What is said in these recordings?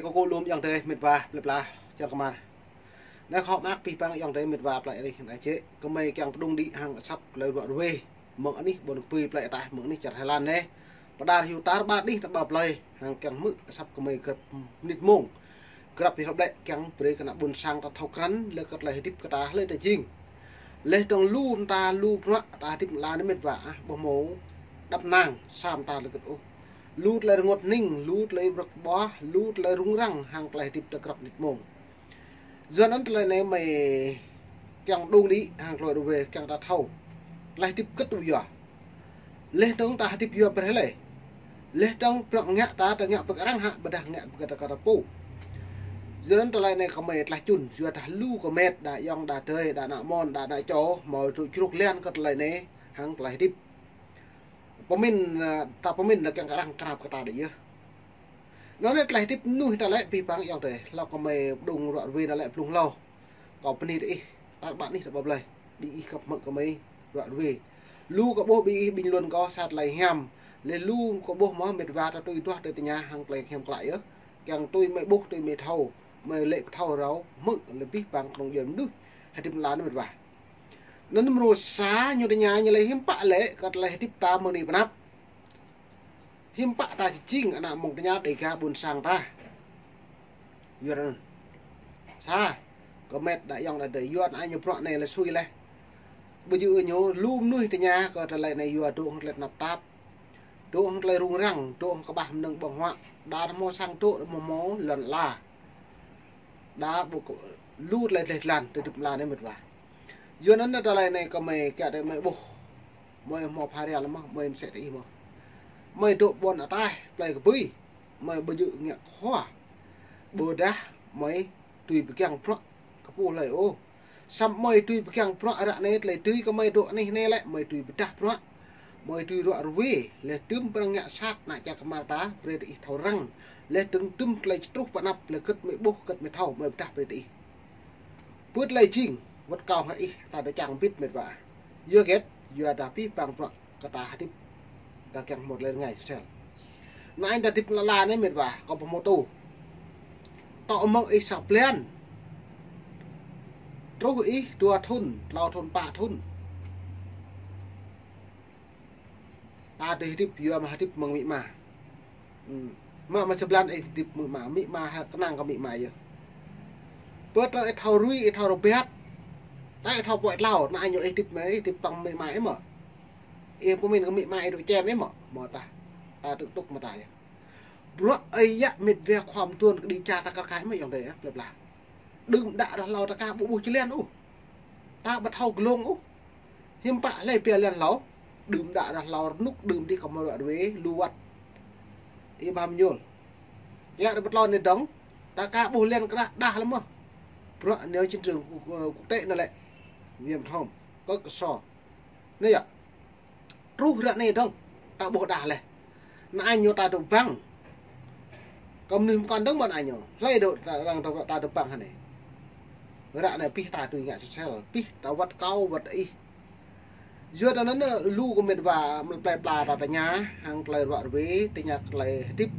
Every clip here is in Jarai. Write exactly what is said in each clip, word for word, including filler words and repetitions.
Kâo kơ lŏm ayŏng adơi mĕt wa plơi pla čar kơmar. Anai kâo mơak abih bang ayŏng adơi mĕt wa plơi arih anai čĕ. Gơmơi kiăng pơdŏng đĭ hăng asăp tơlơi ruă ruê mơ̆ng anih ƀôn kơpui plơi ataih mơ̆ng anih čar Thái Lan anai. Pơđar hyu tar ƀar đih ta ƀă plơi hăng kiăng hmư̆ asăp gơmơi grăp mơnit mông. Grăp hyu hlăp lĕ kiăng brơi kơ ană ƀôn sang ta thâo krăn lĕ kơ tơlơi hơdip kơ ta hlơi ta jing. Leh dơ̆ng lu ta lu bruă ta hơdip lăn anai mĕt wa ah, ƀu hmâo đăp năng sa mơta lĕ kơ ôh. Lu tơlơi rơngot hning, lu tơlơi brăk ƀuah, lu tơlơi rŭng răng hăng tơlơi hơdip ta grăp mơnit mông. Yua anŭn tơlơi anai gơmơi kiăng pơdŏng đĭ hăng tơlơi ruă ruê kiăng ta thâo tơlơi hơdip kơ tui yua. Leh dơ̆ng ta hơdip yua brơi lĕ. Leh dơ̆ng bruă ngă ta, ta ngă pơk arăng hă, ƀôdah ngă pơk ta kơ ta pô. Yua anŭn tơlơi anai gơmơi tlaih čun, yua dah lu kơ mĕt, đa ayŏng, đa adơi, đa ană mơ̆n, đa ană čô, hmâo tŭ čruk lian kơ tơlơi anai hăng tơlơi hơdip. Pơmĭn, ơ, ta pơmĭn lĕ kiăng kơ arăng krăp kơ ta đơi yơh. Anŭn anai tơlơi hơdip mơnuih ta lĕ abih bang ayŏng adơi, hlâo gơmơi pơdŏng ruă ruê ta lĕ blung hlâo. Kâo bơni tơ ih, tar ƀar anih ta ƀă plơi, ƀing ih grăp hmư̆ gơmơi ruă ruê. Lu kơ ƀuh ƀing ih bình luận kâo sa tơlơi hiam. Leh lu kơ ƀuh mơ̆ mĕt wa ta tui duah tơ tơña hăng tơlơi hiam klă yơh. Kiăng tui gơmơi ƀuh tui gơmơi thâo, gơmơi lĕ pơthâo rao hmư̆ lĕ abih bang kơnơ̆ng djuai mơnuih hơdip lăn anai mĕt wa. Anŭn mrô sa ñu tơña ñu lĕ hiư̆m pă lĕ kơ tơlơi hơdip ta mơ̆ng anai pơ anăp. Hiư̆m pă ta či jing ană mơ̆ng tơña Dêga ƀôn sang ta. Yua anŭn. Sa, kơ mĕt đa ayŏng đa adơi, yua anai ñu bruă anai lĕ sui leh. Ƀu djơ̆ ñu lu mơnuih tơña kơ tơlơi anai yua dŏ hăng tơlơi tơnap tap. Dŏ hăng tơlơi rŭng răng, dŏ hăng kơƀah mơnơ̆ng ƀơ̆ng huă. Đa hmâo sang dŏ, đa hmâo lŏn ala. Đa ƀu kơ-, lu tơlơi tơlơi lăn, tơdip lăn anai mĕt wa. Yua anŭn tơlơi anai gơmơi kiăng tơ gơmơi ƀuh. Gơmơi hmâo phara lăm mơ̆, gơmơi mơsĕ tơ ih mơ̆. Gơmơi dŏ ƀôn ataih, plơi kơpui. Gơmơi ƀu djơ̆ ngă khua. Ƀôdah gơmơi tui pơgang bruă kơ pô hlơi ôh. Samơ̆ gơmơi tui pơgang bruă ră anai tơlơi tui gơmơi dŏ anih anai lĕ, gơmơi tui pơdah bruă. Gơmơi tui ruă ruê, leh dơ̆ng pơrăng ngă sat ană čar kơmar ta, brơi tơ ih thâo răng. Leh dơ̆ng dơ̆ng tơlơi či truh pơ anăp, leh gĭt gơmơi ƀuh, gĭt gơmơi thâo, gơmơi pơdah brơi tơ ih. Pơ tơlơi jing, wơ̆t kâo hăng ih, ta dŏ čang bit mĕt wa. Yua hơget, yua dah abih bang bruă kơ ta hơdip, ta kiăng hmâo tơlơi rơngai sel. Anai ta hơdip lăn anai mĕt wa, kâo ƀu hmâo tŭ. Tŏ mơ̆ng ih sa blan. Truh ih dua thŭn, klâo thŭn, pă thŭn. Ta dŏ hơdip yua mă hơdip mơ̆ng amĭ ama. Hmm. Mă mă sa blan ih hơdip mơ̆ng amĭ ama, amĭ ama ha kơnang kơ amĭ ama yơh. Pơ tơ ih thâo rui, ih thâo rơbat. Ta ih thâo pơhiăp klâo, anai ñu ih hơdip mơ̆, ih hơdip tŏng amĭ ama ih mơ̆. Ih pơmĭn kơ amĭ ama ih dŏ čem ih mơ̆, mơ̆ ta. Ta tŭ tŭk mơ̆ ta yơh. Bruă ih yă mĕt wa khua mơtuan kơđi čar ta kar kaĭ mơ̆ ayŏng adơi ah, plơi pla. Đưm đă ră hlâo ta aka ƀu ƀuh či lăn ôh. Ta ƀu thâo glông ôh. Hiư̆m pă hlơi pia lăn hlâo. Đưm đă ră hlâo rơnŭk đưm đih kơ mơ̆ ruă ruê lu wơ̆t. Ih ƀuh mơñul. Yă ră pơtlon anai dơ̆ng. Ta aka ƀuh lăn kơđah đah lăm mơ̆. Bruă neo chiến trường quốc, quốc tế anai lĕ. Việt Nam. Kơ kơsô. Anai yă. Truh ră anai dơ̆ng, ta ƀuh đah leh. Anai ñu ta dŏ băng. Kơ mơnuih mơkŏn dơ̆ng mơ̆n anai ñu. Hlơi dŏ ta, arăng ta, ta dŏ băng hơnai. Ră anai pih ta tui ngă sel, pih ta wơ̆t kâo wơ̆t ih. Yua anŭn lu kơ mĕt wa mơ̆ plơi pla ta tơña, hăng tơlơi ruă ruê, tơña tơlơi hơdip.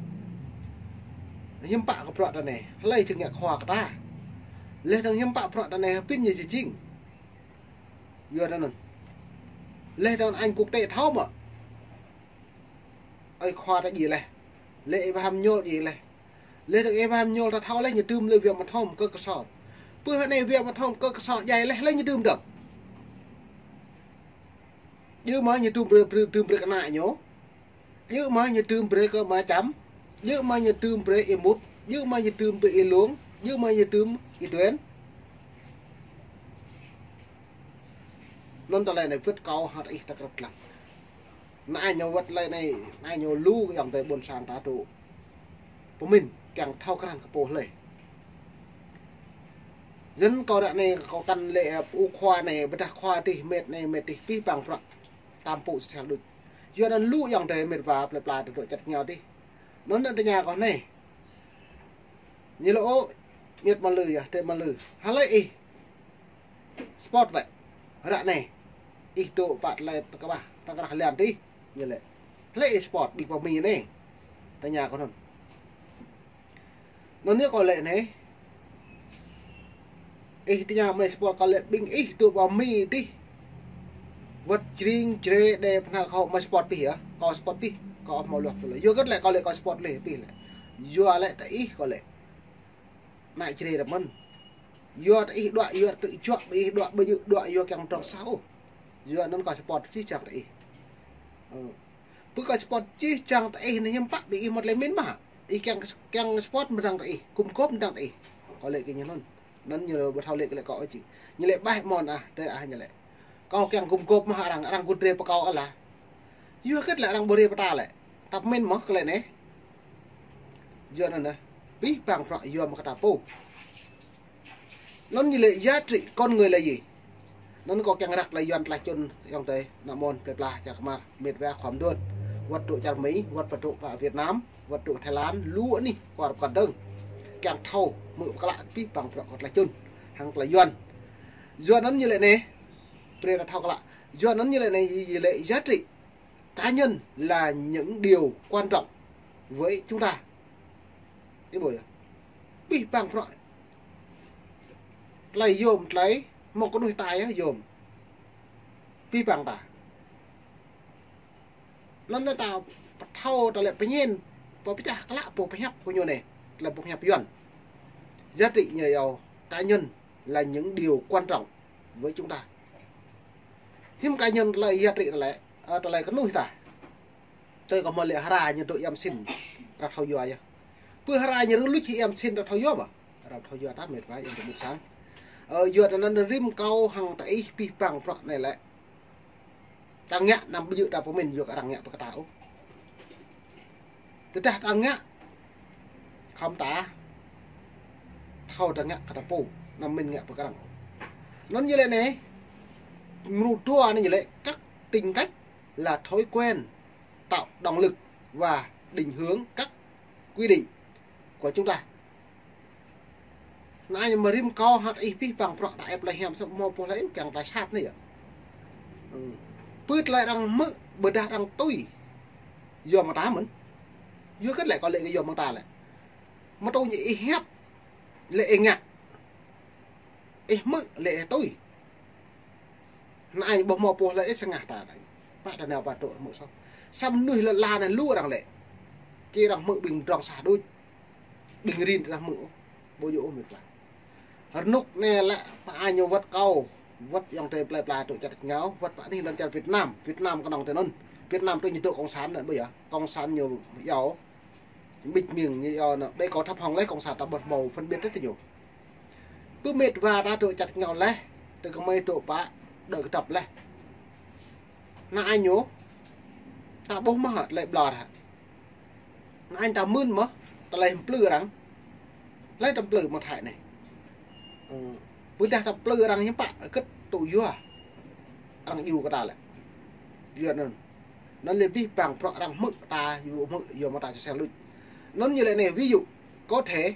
Hiư̆m pă kơ bruă ta anai, hlơi či ngă khua kơ ta. Leh dơ̆ng hiư̆m pă bruă ta anai, hơbĭn ñu či jing. Yua anŭn. Leh dơ̆ng anh quốc tế thâo mơ̆. Ơi khua ta djai leh. Leh ih ƀuh mơñul djai leh. Leh dơ̆ng ih ƀuh mơñul ta thâo leh ñu dưm leh Việt Nam thâo kơ kơsô. Pơ hơnai Việt Nam thâo kơ kơsô djai leh, leh ñu dưm dơ̆ng. Djơ̆ mơ̆ ñu dưm brơi, brơi, dưm brơi kơ ană ñu. Djơ̆ mơ̆ ñu dưm brơi kơ mă čăm. Djơ̆ mơ̆ ñu dưm brơi ih mŭt. Djơ̆ mơ̆ ñu dưm brơi ih lông. Djơ̆ mơ̆ ñu dưm ih duen. Anŭn tơlơi anai wơ̆t kâo hăng ih ta krăp lăng. Anai ñu wơ̆t tơlơi anai, anai ñu lu kơ ayŏng adơi ƀôn sang ta dŏ. Pơmĭn, kiăng thâo krăn kơ pô hlơi. Yua anŭn kâo ră anai kâo kăn lĕ, ơ, ƀu khua anai, ƀôdah khua dih, mĕt anai, mĕt dih, pih băng bruă. Tam pô sel đôč. Yua anŭn lu ayŏng adơi mĕt wa plơi pla dŏ čăt ngeo dih. Anŭn anai tơña kâo anai. Ñu lĕ ôh, mĕt mă lư yơh, tĕ mă lư. Hlơi ih. Spot wơ̆t. Ră anai. Ih dŏ pă tơlơi tơkơƀah, tơkrah lăn tih. Ñu lĕ. Hlơi ih spot, ƀing pơmĭn anai. Tơña kâo anŭn. Anŭn yơh kâo lĕ anai. Ih tơña mơi support kâo lĕ ƀing ih tŭ pơ Mi dih. Wơ̆t jring jre đe pơhnal kâo mơi support pih yơh. Kâo support pih, kâo hmâo luah pih lĕ. Yua hơget lĕ kâo lĕ kâo support lĕ pih lĕ. Yua lĕ tơ ih kâo lĕ. Ană jre tơ mơ̆n. Yua tơ ih đuaĭ, yua tơ ih juă, ƀing ih đuaĭ, ƀing ih đuaĭ, yua kiăng pơdrŏng sa ôh. Yua anŭn kâo support čih čang tơ ih. Ơ. Pơ kâo support čih čang tơ ih anai hiư̆m pă ƀing ih mơ̆t lĕ min mă. Ih kiăng, kiăng support mơdang tơ ih, gum gôp mơdang tơ ih. Kâo lĕ kơ ñu anŭn. Anŭn ñu ƀu thâo lĕ kơ lĕ kâo ôh či. Ñu lĕ ƀai mơ̆n ah, tơ ah ñu lĕ. Kâo kiăng gum gôp mă arăng, arăng gŭt drơi pơ kâo alah. Yua hơget lĕ arăng ƀu drơi pơ ta lĕ. Ta pơmĭn mơ̆ kơ lĕ anai. Yua anŭn ah. Pih pang prăk yua mă kơ ta pô. Anŭn ñu lĕ giá trị con người là gì? Anŭn kâo kiăng răk tơlơi Yuan tơlơi čun ayŏng adơi, ană mơ̆n, plơi pla, čar kơmar, mĕt wa khua mơduôn. Wơ̆t dŏ čar Mi, wơ̆t pơ dŏ pơ Việt Nam, wơ̆t dŏ Thái Lan, lu anih, kuar pơkŏn dơ̆ng. Kiăng thâo, hmư̆ pơklă pih pang prăk kơ tơlơi čun. Hăng tơlơi Yuan. Yua anŭn ñu lĕ anai, brơi ta thâo pơklă. Yua anŭn ñu lĕ anai, ñu lĕ giá trị cá nhân là những điều quan trọng với chúng ta. Ih ƀuh yơh. Pih pang prăk. Tơlơi yôm tơlơi mơ̆ kơ nuih ta yơh yôm. Pih pang ta. Anŭn ta pơthâo tơlơi pơñen, pơpơčah klă pô pơhiăp kơ ñu anai. Tơlơi pơhiăp Yuan. Giá trị ñu yơh cá nhân là những điều quan trọng với chúng ta. Hiư̆m cá nhân tơlơi giá trị tơlơi, ơ, tơlơi kơ nuih ta. Tơl kâo hmâo lĕ hra ñu dŏ iam sin, arăng thâo yua yơh. Pơ hra ñu rơluč iam sin arăng thâo yua mơ̆. Arăng thâo yua ta mĕt wa ayŏng adơi ƀuôn sang. Ơ, yua anŭn rĭm kâo hăng tơ ih pih pang prăk anai lĕ. Ta ngă anăm ƀu djơ̆ ta pơmĭn yua kơ arăng ngă pơ kơ ta ôh. Tơdah ta ngă khŏm ta thâo ta ngă kơ ta pô, anăm mĭn ngă pơ kơ arăng ôh. Anŭn ñu lĕ anai, mrô dua anai ñu lĕ các tính cách là thói quen tạo động lực và định hướng các quy định của chúng ta. Anai ñu mơ̆ rĭm kâo hăng ih pih pang prăk đa ĕp lĕ hiam sơ̆ hmâo pô lĕ kiăng ta sat anai yơh. Ư. Pơ tơlơi arăng hmư̆ ƀôdah arăng tui. Yua mơ̆ng ta mơ̆n. Yua hơget lĕ kâo lĕ kơ yua mơ̆ng ta lĕ. Mơ̆ tui ñu ih hiăp lĕ ih ngă. Ih hmư̆ lĕ ih tui. Anai ƀu hmâo pô lĕ ih sơngah ta đañ. Pă ta nao pă dŏ hmư̆ soh. Samơ̆ mơnuih lĕ la anai lu arăng lĕ. Či arăng hmư̆ ƀing pơdrŏng sah đôč. Ƀing rin ta hmư̆ ôh. Ƀu djơ̆ ôh mĕt wa. Rơnŭk anai lĕ pơ ai ñu wơ̆t kâo. Wơ̆t ayŏng adơi plơi pla dŏ čar tač rơngiao. Wơ̆t pơ anih lŏn čar Việt Nam. Việt Nam kơnơ̆ng tơ anŭn. Việt Nam tui ñu dŏ cộng sản anŭn ƀu yơh. Cộng sản ñu yua. Ƀĭt ming ñu yua anŭn. Ƀĕ kâo thâo hăng lĕ cộng sản ta ƀu hmâo phân biệt tơ ñu. Pơ mĕt wa ta dŏ čar tač rơngiao leh, tơ kơmơi dŏ pă, dŏ kơdŏp leh. Anai ñu, ta ƀuh mơ̆ tơlơi ƀlŏr hă. Anai ta mưn mơ̆, tơlơi plư arăng. Tơlơi ta plư mơ̆ Thái anai. Ư, ƀôdah ta plư arăng hiư̆m pă, hơget tŭ yua. Arăng djru kơ ta lĕ. Yua anŭn. Anŭn lĕ pih pang prăk arăng hmư̆ ta, yua hmư̆, yua mơ̆ ta čơsel luč. Anŭn ñu lĕ anai, ví dụ, có thể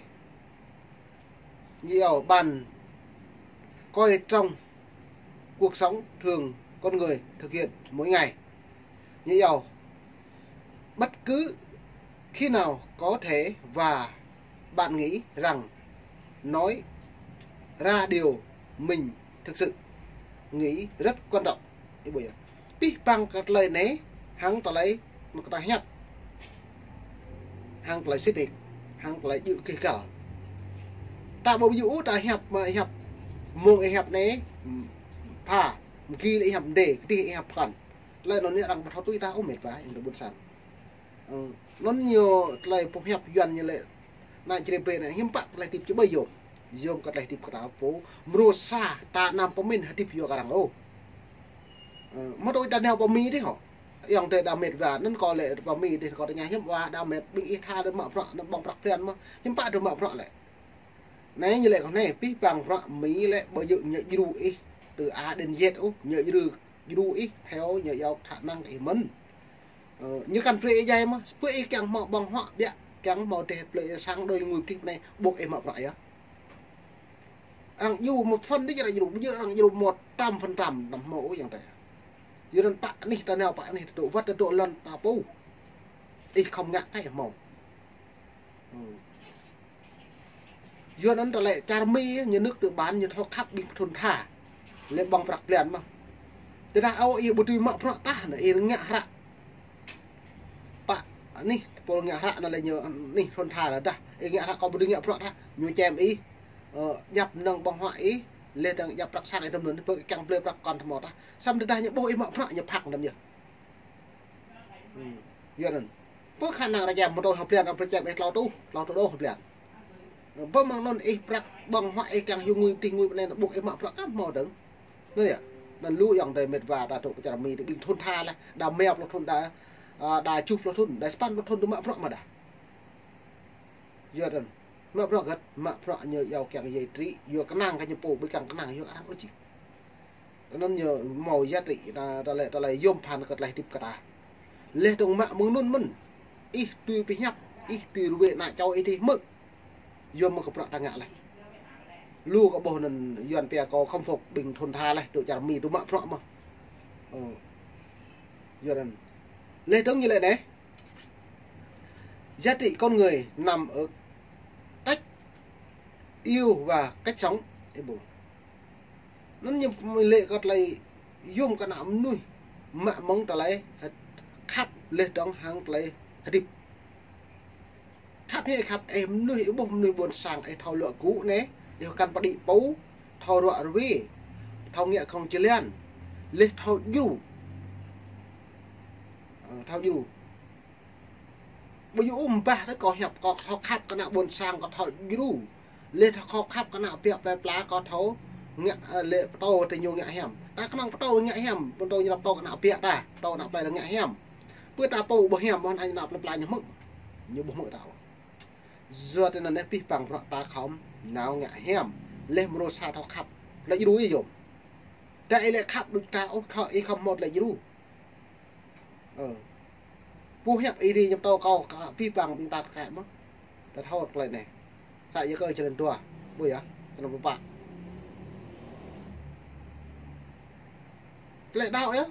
Ñu yua bạn coi trong cuộc sống thường con người thực hiện mỗi ngày. Ñu yua bất cứ khi nào có thể và bạn nghĩ rằng nói ra điều mình thực sự nghĩ rất quan trọng. Ih ƀuh yơh. Pih pang kơ tơlơi anai, hăng tơlơi mơ̆ kơ ta hiăp. Hăng tơlơi sĭt nik, hăng tơlơi djơ̆ kih kal. Ta ƀu djơ̆ ôh ta hiăp, mơ̆ hiăp, mơ̆ng ih hiăp anai, pha, mơ̆ng ki lĕ ih hiăp mơdê, kơdih ih hiăp pơkŏn. Tơlơi anŭn anai arăng ƀu thâo tui ta ôh mĕt wa, ayŏng adơi ƀuôn sang. Ơ, anŭn ñu tơlơi pơhiăp Yuan ñu lĕ, anai čơrê bê anai, hiư̆m pă tơlơi hơdip čơƀơi yôm. Yôm kơ tơlơi hơdip kơ ta pô, mrô sa, ta anăm pơmĭn hơdip yua kơ arăng ôh. Ơ, mơ̆ tui ta nao pơ Mi dih hŏ. Ayŏng adơi đa mĕt wa, anŭn kâo lĕ pơ Mi dih kâo tơña hiư̆m wa đa mĕt ƀing ih tha dơ̆ mă prăk, anŭn ƀơ̆ng prăk phiăn mơ̆. Hiư̆m pă dơ̆ mă prăk lĕ. Anai ñu lĕ kơ anai, pih pang prăk Mi lĕ ƀu djơ̆ ñu djru ih, từ A đến Z ôh, ñu djru, djru ih, theo ñu yua khả năng ih mơ̆n. Ơ, ñu kăn brơi ih djai mơ̆, brơi ih kiăng hmâo ƀơ̆ng huă biă, kiăng hmâo dêh brơi ih sang đôi ngui pơdih anai, ƀuh ih mă prăk yơh. Arăng djru một phần đôč arăng djru, ƀu djơ̆ arăng djru một trăm phần trăm, anăm hmâo ôh ayŏng adơi. Yua anŭn pă anih ta nao, pă anih ta dŏ, wơ̆t ta dŏ lŏn ta pô. Ih khŏm ngă kơ ih hmâo. Ư. Yua anŭn tơlơi čar Mi, ñu nước tư bản, ñu thâo khăp ƀing thŭn tha. Lĕ ƀơ̆ng prăk blan mơ̆n. Tơdah ôh ih ƀu dưi mă bruă tah anai, ih ngă hră. Pă, anih, pô ngă hră anŭn lĕ ñu, anih thŭn tha anŭn dah. Ih ngă hră kâo ƀu dưi ngă bruă tah. Ñu čem ih, ơ, djăp nơ̆ng ƀơ̆ng huă ih, lĕ dơ̆ng djăp prăk sang ih tơm anŭn, pơ kiăng blơi prăk kŏn tơmâo tah. Samơ̆ tơdah ñu ƀuh ih mă bruă ñu phak tơm yơh. Hmm. Yua anŭn. Pơ khả năng ră čem mơ̆ng tui hơblan, ră čem ih tlâo rơtuh, tlâo rơtuh đôč hơblan. Pơ mơ̆ng anŭn ih prăk ƀơ̆ng huă ih kiăng hyu ngui tih ngui pơ anai ƀuh ih mă bruă kăm hmâo dơ̆ng. Anŭn yơh. Anŭn lu ayŏng adơi met wa ta tŭ kơ čar Mi tơ ƀing thŭn tha laih, đa mơ̆ng pluh thŭn đa, a, đa tơjuh pluh thŭn, đa sapăn pluh thŭn tŭ mă bruă mơ̆n dah. Yua anŭn. Mă bruă hơget, mă bruă ñu iâu kiăng yai trĭ, yua kơnang kơ ñu pô, ƀu kiăng kơnang yua kơ arăng ôh čih. Anŭn ñu hmâo giá trị ta, ta lĕ, ta lĕ yôm phăn kơ tơlơi hơdip kơ ta. Lĕ dơ̆ng mă mơ̆ng anŭn mơ̆n. Ih tui pơhiăp, ih tui ruai ană čô ih tih hmư̆. Yôm mơ̆ng kơ bruă ta ngă laih. Lu kơ ƀuh anŭn Yuan pia kâo khâm phục ƀing thŭn tha laih, tŭ čar Mi tŭ mă bruă mơ̆n. Ơ. Yua anŭn. Lĕ dơ̆ng ñu lĕ anai. Giá trị con người nằm ở cách yêu và cách sống. Ê bố. Anŭn ñu lĕ kơ tơlơi yôm kơ ană mơnuih mă mơ̆ng tơlơi hơt-, khăp lĕ dơ̆ng hăng tơlơi hơdip. Khăp hĕ khăp ih mơnuih, ih ƀuh mơnuih ƀôn sang ih thâo luă gŭ anai, ih kăn pơđĭ pô, thâo ruă ruai, thâo ngă khŏng jơlan, lĕ thâo djru. Ơ, thâo djru. Ƀu djơ̆ ôh mơ̆ bah tơ kâo hiăp, kâo thâo khăp kơ ană ƀôn sang, kâo thâo djru. Lĕ thâo kâo khăp kơ ană biă plơi pla, kâo thâo ngă, ơ, lĕ pơtô tơ ñu ngă hiam. Ta kơnơ̆ng pơtô ngă hiam, pơtô ñu pơtô kơ ană biă ta, pơtô ană plơi ta ngă hiam. Pơ ta pô ƀu hiam, ƀu hăn ană plơi pla ñu hmư̆. Ñu ƀu hmư̆ ta ôh. Yua tơ anŭn anai pih păng bruă ta khŏm nao ngă hiam. Lĕ mrô sa thâo khăp. Lĕ djru ih yôm. Tơ ih lĕ khăp đôč ta ôh, kâo ih khŏm hmâo tơlơi djru. Ơ. Pô hiăp ih ri ñu pơtô kâo, kơ pih păng ƀing ta kơ kĕ mơ̆n. Ta thâo tơlơi anai. Sa yơh kơ jơlan dua. Ƀu yơh, jơlan pơpă. Tơlơi đaŏ yơh.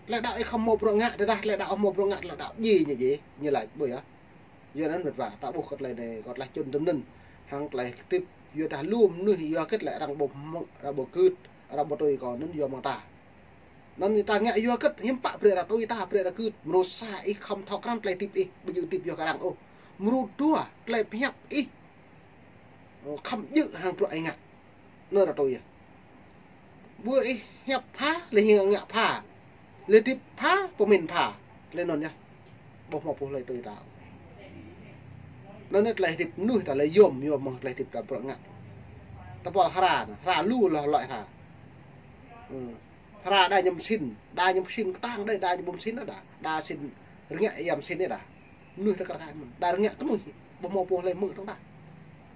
Tơlơi đaŏ ih khŏm hmâo bruă ngă, tơdah tơlơi đaŏ hmâo bruă ngă, tơlơi đaŏ djai ñu djai, ñu laĭ, ƀu yơh. Yua anŭn met wa, ta ƀuh kơ tơlơi anai, kơ tơlơi čun tơm anŭn. Hăng tơlơi hơdip, yua dah lu mơnuih yua hơget lĕ arăng ƀu hmư̆, arăng ƀu gưt, arăng ƀu tui kâo anŭn yua mơ̆ng ta. Anŭn ta ngă yua hơget, hiư̆m pă brơi arăng tui ta, brơi arăng gưt, mrô sa ih khŏm thâo krăn tơlơi hơdip ih, ƀu djơ̆ hơdip yua kơ arăng ôh. Mrô dua, tơlơi pơhiăp ih, ơ, khŏm djơ̆ hăng bruă ih ngă. Anŭn arăng tui yơh. Ƀu ih hiăp pha, lĕ hing ngă pha. Lĕ hơdip pha, pơmĭn pha. Lĕ anŭn yơh. Ƀu hmâo pô hlơi tui ta. Anŭn anai tơlơi hơdip mơnuih ta lĕ yôm, yôm mơ̆ng tơlơi hơdip ta bruă ngă. Ta pơl hra, hra lu lŏ lŏi hra. Ơ. Hra đa ñu mơsĭn, đa ñu mơsĭn kơtang đơi, đa ñu ƀu mơsĭn đa. Đa sĭn rơngiă ia mơsĭn đa. Mơnuih ta kar kaĭ mơ̆n. Đa rơngiă kơnuih, ƀu hmâo pô hlơi hmư̆ tơ̆ng đa.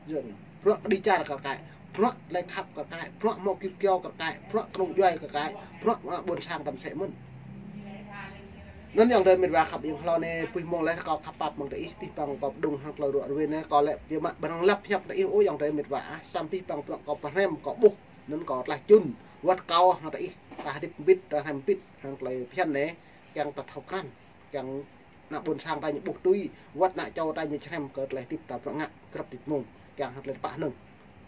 Yua anŭn. Bruă kơđi čar kar kaĭ, bruă tơlơi khăp kar kaĭ, bruă mơ̆ng git kiao kar kaĭ, bruă kơnung djuai kar kaĭ, bruă, ơ, ƀôn sang tơm sĕ mơ̆n. Anŭn ayŏng adơi met wa khăp ing hlâo anai, pih mông laih kâo khăp pap mơ̆ng tơ ih, pih păng kâo pơđŭng hăng tơlơi ruă ruai anai, kâo lĕ ƀu mă ƀơ̆ng lăp hiăp tơ ih ôh ayŏng adơi met wa ah, samơ̆ pih păng bruă kâo pơhrăm kâo ƀuh, anŭn kâo tơlơi čun, wơ̆t kâo hăng tơ ih, ta hơdip mbĭt, ta hrăm mbĭt, hăng tơlơi phiăn anai, kiăng ta thâo krăn, kiăng ană ƀôn sang ta ñu ƀuh tui, wơ̆t ană čô ta ñu čơhrăm kơ tơlơi hơdip ta bruă ngă, grăp tĭt mông, kiăng hăng tơlơi tơpă hơnơ̆ng.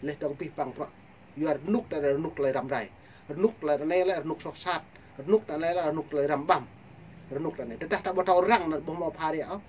Lĕ dơ̆ng pih păng bruă. Yua rơnŭk ta rơnŭk tơlơi răm rai. Rơnŭk tơlơi anai lĕ rơnŭk soh sat. Rơnŭk ta anai lĕ rơnŭk tơlơi răm ƀăm. Rơnŭk ta anai. Tơdah ta ƀu thâo răng anŭn ƀu hmâo pha ria ôh.